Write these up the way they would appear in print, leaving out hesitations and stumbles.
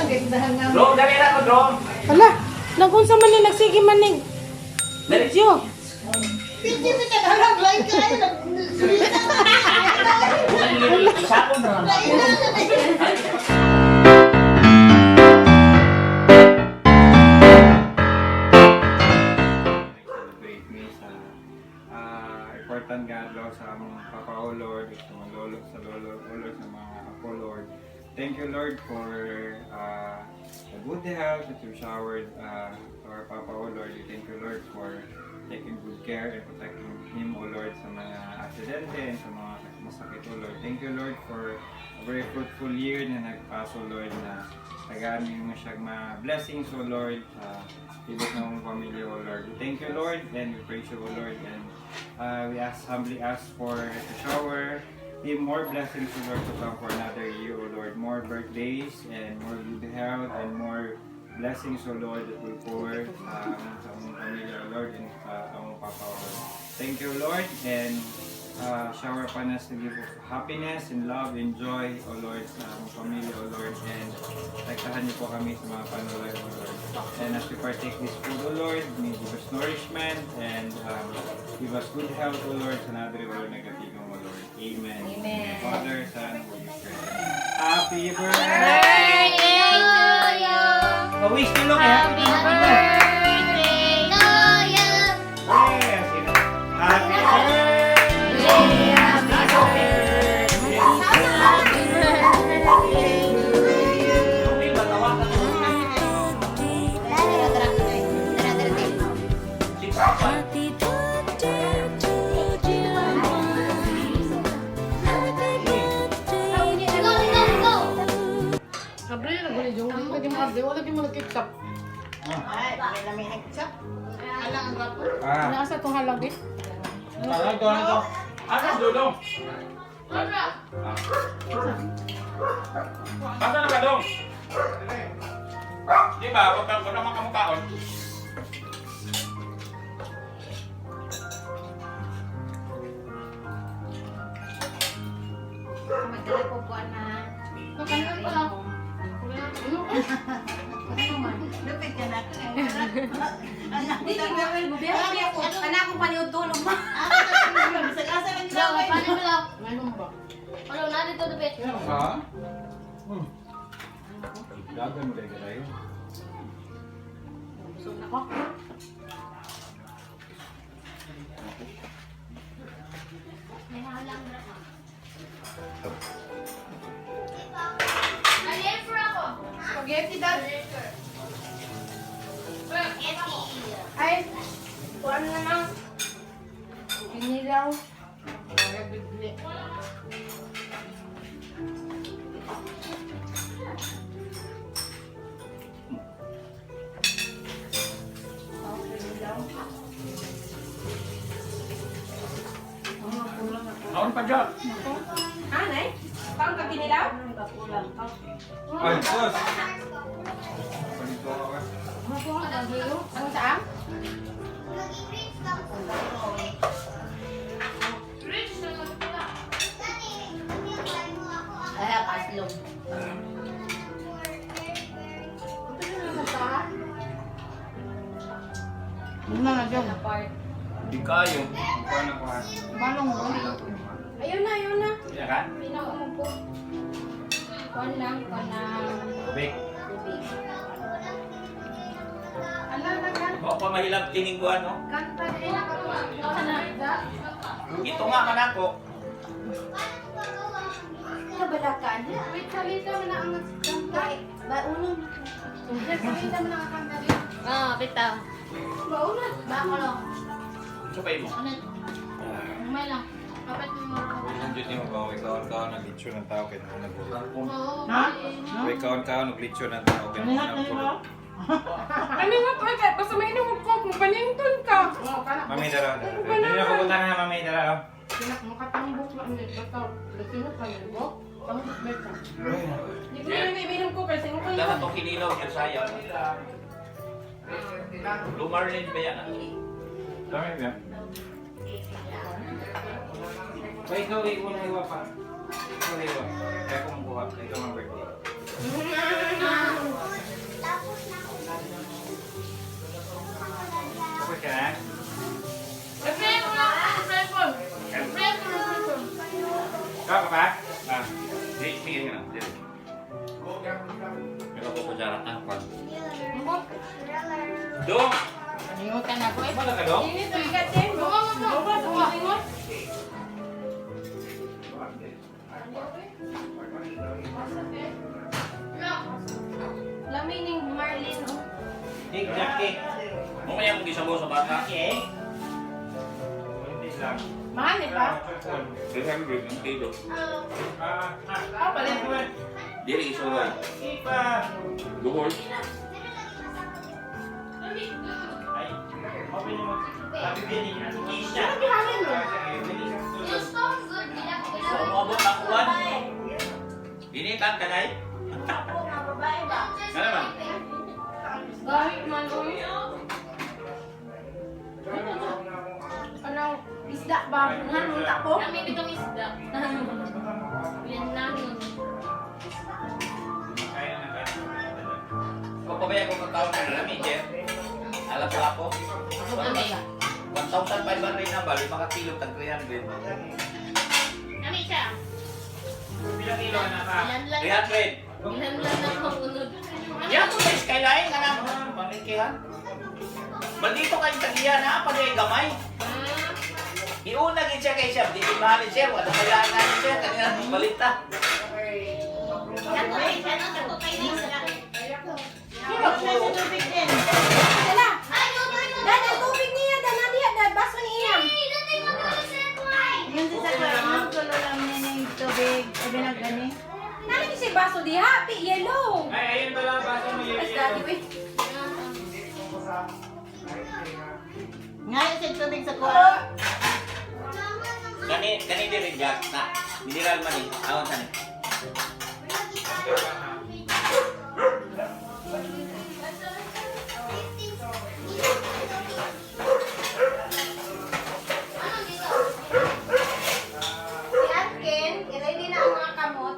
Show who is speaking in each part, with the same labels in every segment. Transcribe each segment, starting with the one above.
Speaker 1: Dong, dali na ko, Dong.
Speaker 2: Hala, nagunsa man ni nagsige man ni. Video.
Speaker 1: Sakon na lang.
Speaker 3: Celebrate me sa important nga adlaw sa among Papa o Lord, sa mga lolo, sa lolo o Lord, sa mga apo Lord. Thank you, Lord, for the good health that you showered to our Papa o Lord. We thank you, Lord, for taking good care and protecting him, O Lord, sa mga aksidente and sa mga masakit, O Lord. Thank you, Lord, for a very fruitful year na nagpaso, Lord, na tagaan mo siya mga blessings, O Lord, sa tibok ng among pamilya, O Lord. We thank you, Lord, and we praise you, O Lord, and we ask, humbly ask for to shower him more blessings, O Lord, to come for another year, O Lord. More birthdays and more good health and more blessings, O Lord, that will pour sa among pamilya, O Lord, and sa among Papa, O Lord. Thank you, Lord, and shower upon us the gift of happiness and love and joy, O Lord, sa among pamilya, O Lord, and protektahan niyo po kami sa mga panulay, O Lord. And as we partake this food, O Lord, may give us nourishment and give us good health, O Lord, sa nadri, O Lord, nagatigong, O Lord. Amen. Amen. Father, Son, Holy Spirit. Happy birthday!
Speaker 4: Birthday to you.
Speaker 3: Oh, wish to look, happy
Speaker 4: Birthday to you.
Speaker 3: Yes! Happy birthday!
Speaker 5: Happy birthday to dear one. Happy birthday.
Speaker 4: Go, go, go.
Speaker 2: Abre na guli jong. Lagi mo abri, wala mo nagkitsap.
Speaker 3: Ah,
Speaker 2: Nasa tong halag eh.
Speaker 3: ano to, ano to?
Speaker 1: Ano, Dudong? Asa na ka, Dong? Di ba? Huwag kang naman kamukhaon.
Speaker 4: Magdala po po na.
Speaker 2: Nakanan pa lang. Ano? Ano man?
Speaker 4: Bubiya ko. Anak ko paniod tulog ma.
Speaker 2: May ba?
Speaker 4: Ano na dito dupit?
Speaker 3: Ha? Hmm. Dagan mo kayo tayo.
Speaker 2: Busog na ko.
Speaker 4: May halang na.
Speaker 2: Spaghetti dad. Ay, kuan na lang. Kinilaw. Bigli.
Speaker 1: Kaon pa dyan.
Speaker 2: Anay? Paano ka kinilaw?
Speaker 3: Ay, sus! Palito ako.
Speaker 2: Ano saan?
Speaker 4: Ay, kaslog.
Speaker 2: Ano na dyan?
Speaker 1: Di kayo.
Speaker 3: Kuha na kuha.
Speaker 2: Balong mo. Ayun na, ayun na.
Speaker 1: Iya ka?
Speaker 4: Pinaka po. Kuan lang, kuan lang.
Speaker 1: Tubig.
Speaker 4: Tubig.
Speaker 2: Ala na ka.
Speaker 1: Wa pa mahilab tining buwan, no?
Speaker 2: Kanta na ka.
Speaker 1: Ito nga man ako.
Speaker 4: Kabalakan.
Speaker 2: Wait, salita mo na ang kanta.
Speaker 4: Baunong.
Speaker 2: Salita mo na ang kanta din.
Speaker 4: Ah, bitaw.
Speaker 2: Bauna.
Speaker 4: Bako lang.
Speaker 1: Sabay mo.
Speaker 4: Ano? Umay lang. Kapit mo.
Speaker 3: Nandiyo din mo ba? May kaon-kaon ang litsyo ng tao kaya naman nagulog.
Speaker 4: Oo.
Speaker 2: Ha?
Speaker 3: May kaon-kaon ang litsyo ng tao kaya naman nagulog.
Speaker 2: Ano nga to? Ay, basta may inom ko. Kung panington ka. Oo, kana.
Speaker 3: Mami, dara, dara. Dali na pupunta na, mami, dara. Oh.
Speaker 2: Pinak mo katambok lang ni basta lasino ka ni mo. Tambok ba ka? Hindi ko na ibinom ko kasi ko
Speaker 1: Dala to kinilaw dyan saya. Lumarlin ba yan? Ah?
Speaker 3: Dami ba? Pa ikaw, ikaw na hiwa pa. Ikaw hiwa. Kaya kung kuha, ikaw ang birthday. pa? Ah.
Speaker 1: Di, sige nga. Di. Pero ko kutsara. Ah, kwan. Dong!
Speaker 2: Ningutan ako eh.
Speaker 1: Wala ka, dong?
Speaker 2: Init, bigat eh. Bukas, bukas. Lamining Marlin. Oh.
Speaker 3: Cake, Jack, cake.
Speaker 1: Mamaya mong gisabo sa bata.
Speaker 3: Cake. Hindi lang.
Speaker 2: Mahal eh pa?
Speaker 1: 300 ang kilo.
Speaker 3: Ah, ah.
Speaker 2: Ah, palit.
Speaker 1: Dili isuroy.
Speaker 3: Cake pa.
Speaker 1: Duhol.
Speaker 3: Ay, open mo. Happy birthday, Ate Keisha.
Speaker 2: Ano gihamin mo?
Speaker 1: So, umabot ang uwan. Initan ka, day? Ano naman?
Speaker 2: Gahit man, uy. Anong isda ba? Nga nung tako?
Speaker 4: Kami bitong isda. Yan namin.
Speaker 3: Kaya na ba?
Speaker 1: Kung pabaya ko kakaon ng lami, Jeff. Alam ko ako.
Speaker 4: Kami.
Speaker 1: 1,500 na ba? Lima ka kilo, tag 300.
Speaker 4: Kami siya.
Speaker 3: Pila kilo na ka?
Speaker 4: Ilan lang.
Speaker 1: 300.
Speaker 4: Ilan lang na kaunod.
Speaker 1: Yan ko guys, kailain nga na. Malingkihan. Maldito kayong tagiya na, pag ay gamay. Iuna gid siya kay siya, di mahalin siya, wala kailangan na siya, kanina balita.
Speaker 4: Ako ay siya no, ako kay na isda.
Speaker 6: Dala! Dan, ang tubig niya, dan, na diya, dan, baso niya.
Speaker 7: Yung sa sakwa, tulo lang niya yung tubig. Sabi na gani.
Speaker 6: Nalagay siya baso diha, pi, yellow.
Speaker 3: Ay, ayun pala, baso mo yun.
Speaker 6: Ay, daddy, wait.
Speaker 7: Nga yung sa tubig sa kuha.
Speaker 1: Kani kani diri Jack na mineral man ni. Awon sa ni.
Speaker 6: Si Atken, i-ready na ang mga kamot.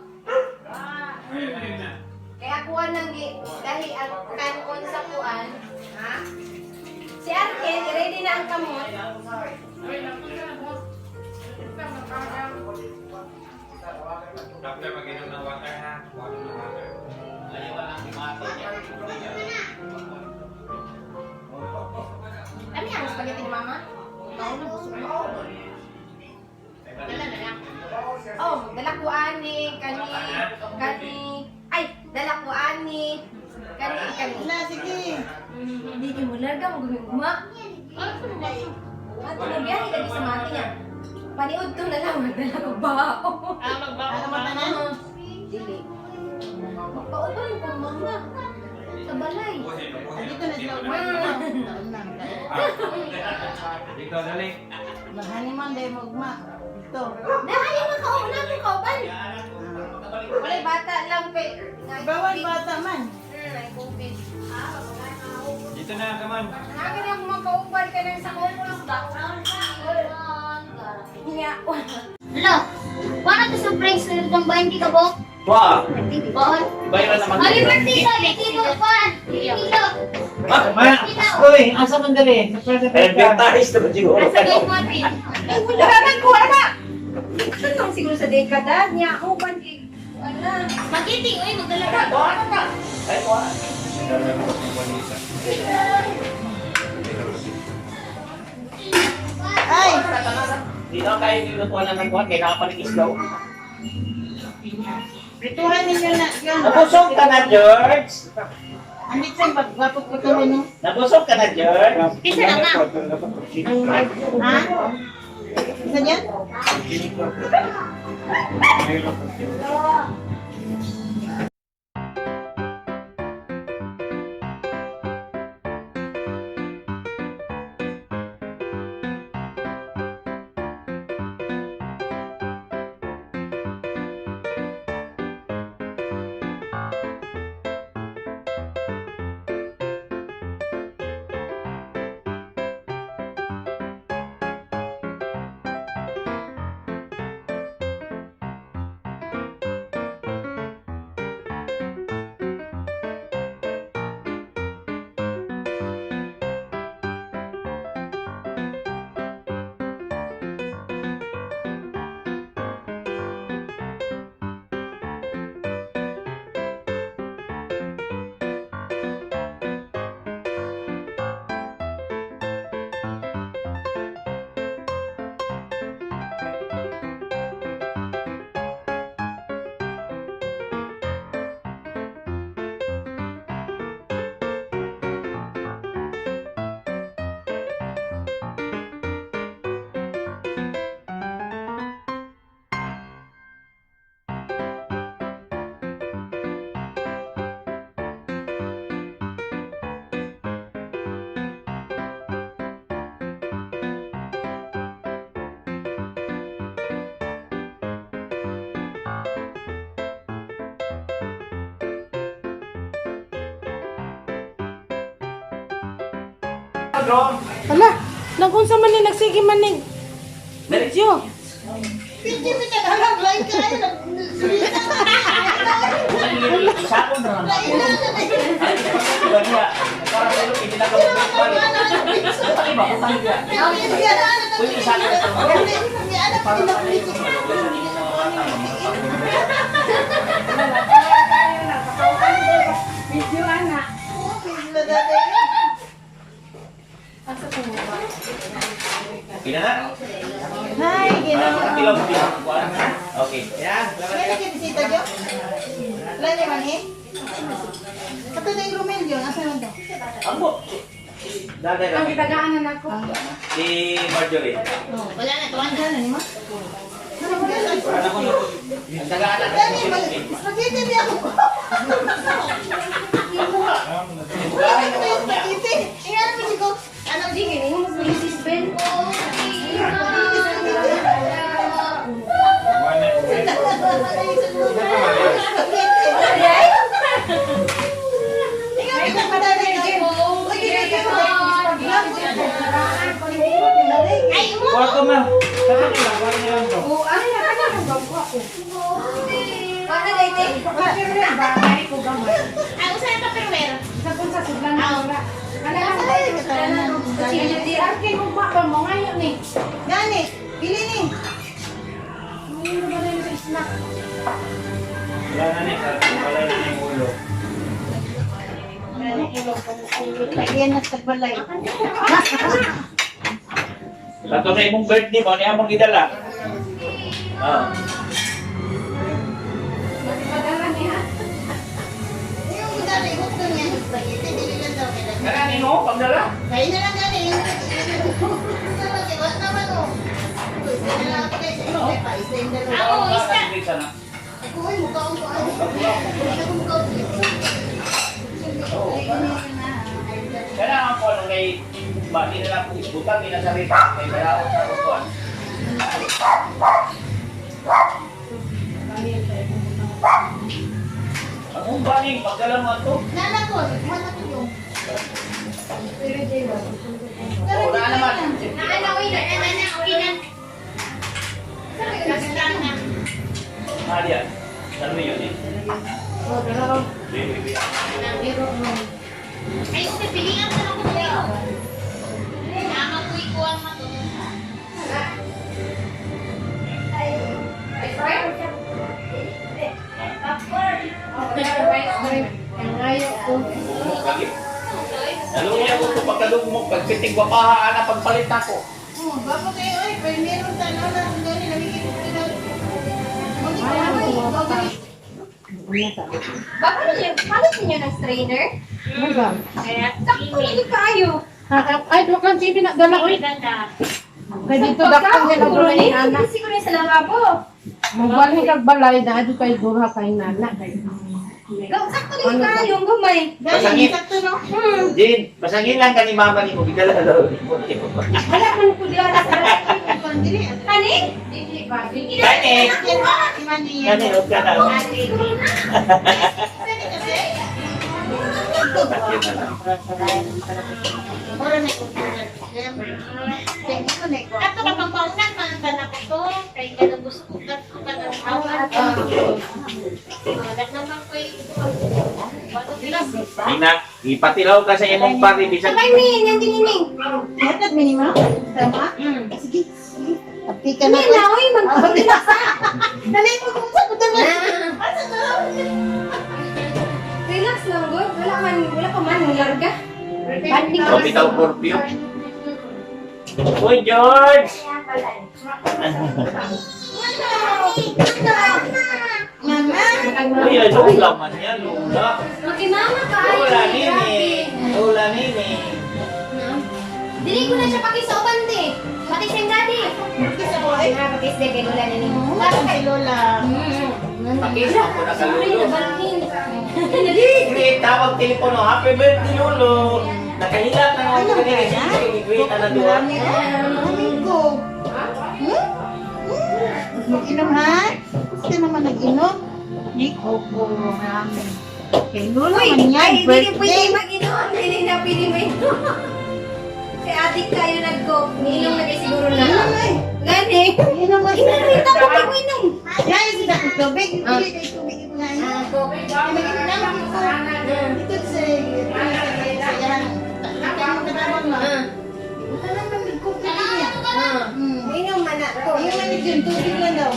Speaker 3: Ayun, ayun na.
Speaker 6: Kaya kuha ng dahil ang kanon sa kuan. Ha? Si Arken, i-ready na ang kamot.
Speaker 3: After mag-inom ng water ha. Water ng water.
Speaker 1: Ayaw ang mate niya.
Speaker 6: Ano yan, spaghetti ni Mama? Ikaw na, busog na ako.
Speaker 4: Dala na lang.
Speaker 6: Oh, dala ko ani, kani, kani, ay, dala ko ani, kani, kani.
Speaker 7: Na, sige.
Speaker 6: Hindi kayo mo larga, magumiguma. At tumabiyahe lagi sa mati niya. Paniod to na lang, magdala ko bao.
Speaker 4: Ah, magbako
Speaker 7: Ano
Speaker 4: ka.
Speaker 7: tanan?
Speaker 6: Dili. Magpauban ko mama. Sa balay.
Speaker 3: Ubusin, ubusin.
Speaker 7: Dito na sila.
Speaker 3: Dito na.
Speaker 7: Wow.
Speaker 3: Dito, dali.
Speaker 7: Mahani man dahil magma. Dito.
Speaker 6: Nahayo man ka, una mo kauban. Walay bata lang kay.
Speaker 7: Bawal bata man.
Speaker 6: Ay, COVID.
Speaker 3: Dito na, come on.
Speaker 6: Naga na mga kauban ka ng sa corpus ba? Niya.
Speaker 4: Hello. Wala to sa drinks na itong 20 ka po?
Speaker 1: Wa,
Speaker 4: Baon.
Speaker 1: bayaran naman.
Speaker 4: Happy birthday sa Tito Juan. Tito.
Speaker 1: Ha?
Speaker 8: Uy, asa man dali? Sa present ka.
Speaker 1: Advertise na ba siguro?
Speaker 4: Asa kay Martin?
Speaker 6: Wala man ko wala. Ito lang siguro sa dekada niya kauban kay wala.
Speaker 4: Spaghetti, uy, magdala ka.
Speaker 1: Ay, wa.
Speaker 7: Ay!
Speaker 1: Dito tayo gilutuan na ng kuwan kay nakapalig isdaw.
Speaker 7: Prituhan ninyo na. Yan.
Speaker 1: Nabusog ka na, George.
Speaker 7: Andit sa pagwapot ko ito no?
Speaker 1: Nabusog ka na, George.
Speaker 4: Isa na nga.
Speaker 7: Ha? Isa niyan?
Speaker 1: Rom.
Speaker 2: Hala, nagunsa man ni nagsige man ni.
Speaker 1: Dali.
Speaker 2: Video.
Speaker 1: Sakon na lang. Diba niya? Para sa ilo, hindi na ka magbalik. Utang iba, utang iba. Uy, isa ka na sa mga.
Speaker 2: Video ana. Asa ko mo ba?
Speaker 1: Pila na?
Speaker 7: Hi,
Speaker 1: Para makatilaw, pila. Okay. Yan.
Speaker 7: Kaya bisita jo? Wala niya man eh. Kato na yung Romelio, nasa naman to?
Speaker 1: Ambo. Daday
Speaker 2: Ang
Speaker 1: lang.
Speaker 2: gitagaan na nako.
Speaker 1: Si Marjorie.
Speaker 7: Wala na, tuwan ka na ni mo.
Speaker 1: Wala ko na. Ang tagaan na.
Speaker 7: Dali, spaghetti niya ako.
Speaker 1: Bugahin na ko niya.
Speaker 7: Spaghetti. Ingat mo siya ko.
Speaker 6: Ano, Jing, ini mo mas mag Ben. Ay, mo!
Speaker 3: Kuha ma. Sa kanila, kuha niya lang to.
Speaker 2: Oo, ay na kana nang gagwa ko.
Speaker 6: Wala na ite.
Speaker 2: Pero ba ay ko gamay.
Speaker 6: Ay, usa na pa pero.
Speaker 2: Sa kung sa sudlan na ora. Ala
Speaker 6: Kutsilyo
Speaker 2: Si
Speaker 6: di.
Speaker 2: Arke kung ba pa mo ngayon ni.
Speaker 7: Gani, pili ni.
Speaker 2: Ano ba na sa snack?
Speaker 3: Wala na ni, wala na ni ulo.
Speaker 7: Lagyan na sa balay.
Speaker 1: Kato sa imong birthday mo, niya mong gidala. Ah.
Speaker 2: Padala niya.
Speaker 7: Yung dali, huwag na niya spaghetti, dili lang daw kailangan.
Speaker 1: Kana nimo pagdala.
Speaker 7: Kaya na lang gani, yung wala naman oh. Isa na lang ako guys, isa pa, isa yung dalawa.
Speaker 6: Ako, isa.
Speaker 1: na.
Speaker 7: Ako ay mukha ko ano. Ako mukha ko.
Speaker 1: Kana ang kuan kay ba di na lang ko isbutan ni na sa rito kay bayaon sa kuan. Ang umba ni pagdala mo ato.
Speaker 7: Nala ko, wala ko yung.
Speaker 1: Oo, na naman.
Speaker 6: Naana, uy, naana na, okay na. Sabi na.
Speaker 1: Ah, diyan. Ano yun eh? Wait, wait, wait.
Speaker 6: Ay, okay, pilihan ko na ko kayo. Nama ko ikuha mo to.
Speaker 2: Ang ngayo ko.
Speaker 1: Lugmok lagi. Naluya ko ito pagkalugmok, pagpitig wapaha, ana, pagpalit na ko.
Speaker 7: Oh, bako kayo ay, pero meron tanaw na kung gani namigay ko na.
Speaker 6: Baka ninyo, halos ninyo ng strainer?
Speaker 2: Ano ba?
Speaker 6: Kaya, sakto lagi kayo.
Speaker 2: Ay, duwa kang TV na dala oy. Kay dito dakpang nila dala ni ana.
Speaker 6: Siguro yung sa lavabo.
Speaker 2: Magbalhin kag balay na adto kay dura kay nana kay.
Speaker 6: Sakto lagi kayo, ang gamay.
Speaker 7: Gani, sakto no?
Speaker 1: Jin, pasangin lang ka ni mama ni mo, bigala daw.
Speaker 6: Wala man ko diyan sa Kani?
Speaker 2: Dili ba? Dili.
Speaker 1: Kani! Kani, huwag ka na.
Speaker 6: Ato ka pang paunang mga tanak ko. Kay ka gusto ko ka ko ka ng awan. Wala naman ko'y
Speaker 1: Nina, ipatilaw ka sa imong pari, bisag
Speaker 6: Sabay min, yung dinining.
Speaker 7: Hatad mi ni ma? Tama? Sige, sige. Api ka na.
Speaker 6: Min na, oy, mag-relax.
Speaker 7: Dali mo kung sa kutan na. Asa na?
Speaker 6: Relax lang, good. Wala man, wala pa man, larga. Banding ka
Speaker 1: Bitaw curfew. Uy, George!
Speaker 7: Mama.
Speaker 1: Uy, ay, lula man niya, lula.
Speaker 6: Makimama ka, ay.
Speaker 1: Lula nini. Lula nini.
Speaker 6: Dili ko na siya pakisuoban, te. Pati siyang daddy.
Speaker 7: Kisa ko ay.
Speaker 6: Ha, pakis de kay Lola nini.
Speaker 7: Kay Lola.
Speaker 1: Pakisa ko na sa
Speaker 6: Sorry,
Speaker 1: lulo.
Speaker 6: nabalhin.
Speaker 1: Great, tawag telepono. Happy birthday, Lolo. Nakahilak na naman ko kanina. Sige, great na duwa.
Speaker 7: Marami Marami ko. Hmm? Hmm? Mag-inom ha? Gusto naman nag-inom? Ni Opo, marami. Kay Lola
Speaker 6: Uy,
Speaker 7: man yan,
Speaker 6: ay, dili pwede
Speaker 7: birthday.
Speaker 6: mag-inom. Dili na pwede mag-inom. Kay adik kayo nag-coke. Niinom na kay siguro na.
Speaker 7: Inom ay.
Speaker 6: Gani.
Speaker 7: Inom ay.
Speaker 6: Inom rito ko kay inom.
Speaker 7: Yan sila kong tubig. Dili kay tubig nga.
Speaker 6: Ah, coke.
Speaker 7: Mag-inom ko. Ito sa sa yan. Kaya mo katabang na. Tanan man nag-coke niya.
Speaker 6: Ah. Inom man na ko.
Speaker 7: Inom man yung tubig lang daw.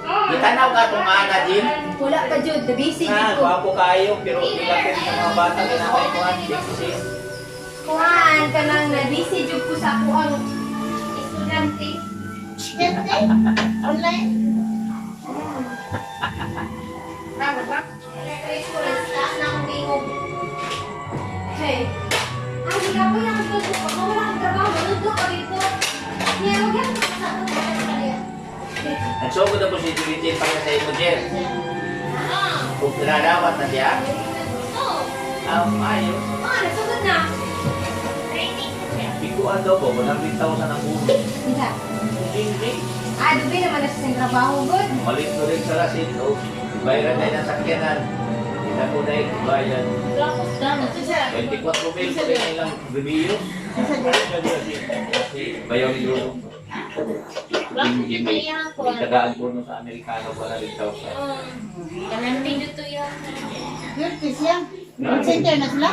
Speaker 1: Gitanaw ka itong ana, Jim.
Speaker 6: Wala pa jud, the busy jud
Speaker 1: Ah,
Speaker 6: ko.
Speaker 1: gwapo kayo, pero nilapit sa mga bata, kinakay ko ang sexy.
Speaker 6: Kuhaan ka nang na busy jud ko sa ako ang estudyante.
Speaker 7: Siyempre, online.
Speaker 6: Taas na akong tingog. Hey. Ang higa ko yung nagdudok ako. Wala akong trabaho. Nagdudok ka dito. Niya, huwag yan. Sa ako, wala sa kanya.
Speaker 1: Nagsugod na po si Jim para sa imo, Jim. Kung pinadawat na siya,
Speaker 6: Oo.
Speaker 1: ah, maayo.
Speaker 6: Ah, nasugod na.
Speaker 1: Biguan daw po, 100,000 ang ulo.
Speaker 6: Isa.
Speaker 1: Hindi.
Speaker 6: Ah, dubi naman na siya sa trabaho. Good.
Speaker 1: Malit ko rin sa lasin, oh. Bayaran na yung sakyanan. Hindi na po na bayan. 24 mil po rin ang ilang review. Bayaw ni Lolo. Hindi, tagaan po nun sa Amerikano, 100,000.
Speaker 7: Swerte siya. Call center na sila?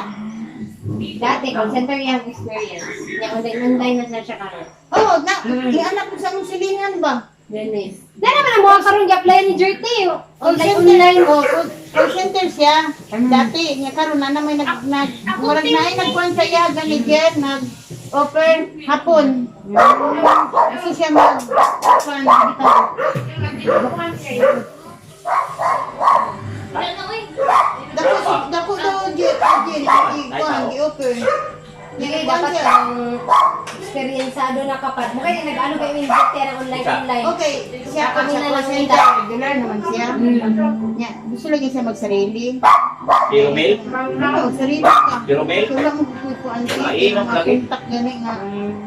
Speaker 6: Dati, call center yung experience. Niya, online-online na siya siya karon.
Speaker 7: Oo, na, i-anak ko sa among silingan ba?
Speaker 6: Dennis. Na naman ang mukhang karon gi-apply ni Jerty.
Speaker 7: Call
Speaker 6: Online,
Speaker 7: center,
Speaker 6: online.
Speaker 7: oh, call center siya. Dati, niya karon na na may nag, nag, murag na ay nagkuhan sa iya, gani Jer, nag, offer hapon. Kasi siya mag, kuhan, bitaw. Dako, dako daw, Jer, Jer, i-kuhan, i-offer.
Speaker 6: Dili
Speaker 7: Kuhan
Speaker 6: dapat
Speaker 7: siya.
Speaker 6: ang eksperyensado na kapag. Mukha yung nag-ano kayo yung Jerty ng online online.
Speaker 7: Okay, siya pa
Speaker 6: Kami
Speaker 7: sa
Speaker 6: na
Speaker 7: call
Speaker 6: lang
Speaker 7: center, regular naman siya. Niya, gusto lagi siya magsarili.
Speaker 1: Pero mail?
Speaker 7: Oo, sarili ka.
Speaker 1: Pero mail?
Speaker 7: Kaya wala mo kukuan siya.
Speaker 1: Mainom
Speaker 7: Mga
Speaker 1: lagi.
Speaker 7: kontak gani nga.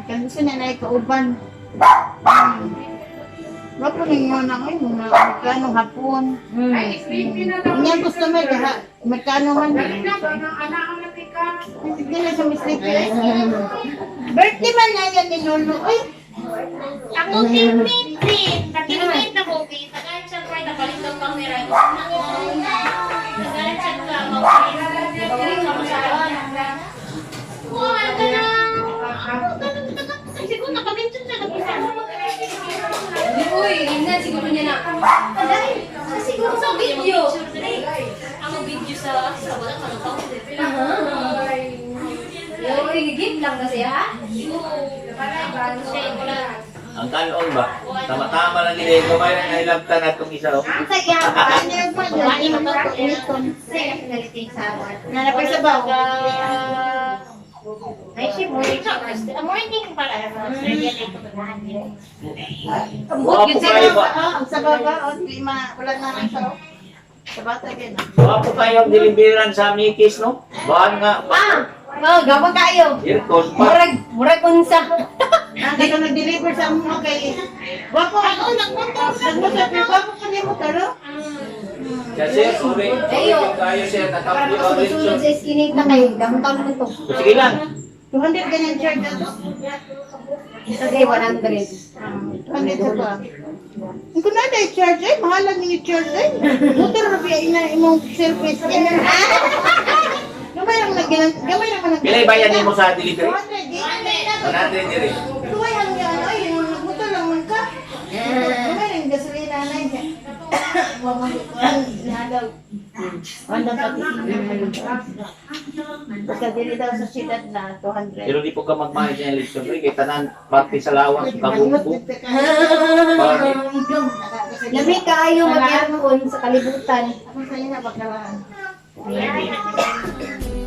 Speaker 7: Kaya gusto niya na ikauban. Wala po ninyo na ay mga magkano hapon.
Speaker 2: Ay, sleepy na daw.
Speaker 7: Inyang customer kaha, magkano man.
Speaker 2: Dali na ba ng anak ang natika?
Speaker 7: Sige na sa Miss Lippy. ay. Birthday man na yan ni Lolo. Ay,
Speaker 9: Ako teammate din. Ka-teammate na ko. Kay tagaan siya ko nakalit ng camera. Tagaan siya ka. Kuha ka na. Siguro nakabenchon siya. Nag-isa.
Speaker 6: Uy, ingnan siguro niya na. Aday, siguro sa video.
Speaker 9: Ako video sa wala ka nang
Speaker 6: Uy, give lang kasi ha.
Speaker 1: Ang kanon ba? Tama-tama lang gini. Gamay na nailabtan na itong isa. Oh.
Speaker 6: Sa iya,
Speaker 7: ay nilagman yun. Ay, initon.
Speaker 6: sa iya pinalitin sa awan.
Speaker 7: Nanapay sa baw.
Speaker 9: Ay, siya morning. Morning para.
Speaker 1: Wapo kayo ba?
Speaker 7: Ah, ang sabaw ba? O, di ma, wala na lang sa Sa bata ganun.
Speaker 1: Wapo kayo ang deliveran sa Mickey's, no? Baan nga.
Speaker 6: Ah, oh, gawa kayo.
Speaker 1: Aircon pa.
Speaker 6: Murag, murag unsa.
Speaker 7: Ang kaya nag-deliver sa mga kay... Wapo, ako, nagmotor. Nagmotor, pero wapo ka niya mo, karo?
Speaker 1: Siya, sir, sorry. Sorry
Speaker 6: Ayo.
Speaker 1: kayo, sir.
Speaker 6: Para
Speaker 1: Nakampi ka rin,
Speaker 6: makasunod
Speaker 1: sir.
Speaker 6: sa skining ta kayo, downtown naman to.
Speaker 1: Sige lang.
Speaker 7: 200 ganyan charge ato.
Speaker 6: Okay, 100.
Speaker 7: 200 sa pa. Kung na na charge ay, mahal lang ninyo charge ay. Motor ra biya ina imong service. Gamay lang na ginan, gamay lang man.
Speaker 1: Pila ibayad nimo sa delivery?
Speaker 7: 200 eh.
Speaker 1: 100 diri.
Speaker 7: Tuway ang yan ay, yung nagmotor lang man ka. Gamay lang gasolina na siya. Wa man nadaw. Wala pa Basta dili daw sa siyudad na 200.
Speaker 1: Pero di po ka magmahal niya election pre kay tanan parte sa lawas kabungko.
Speaker 6: Lami kaayo mag-aircon sa kalibutan.
Speaker 7: Ako sa'yo na pagkalaan.
Speaker 9: Yeah.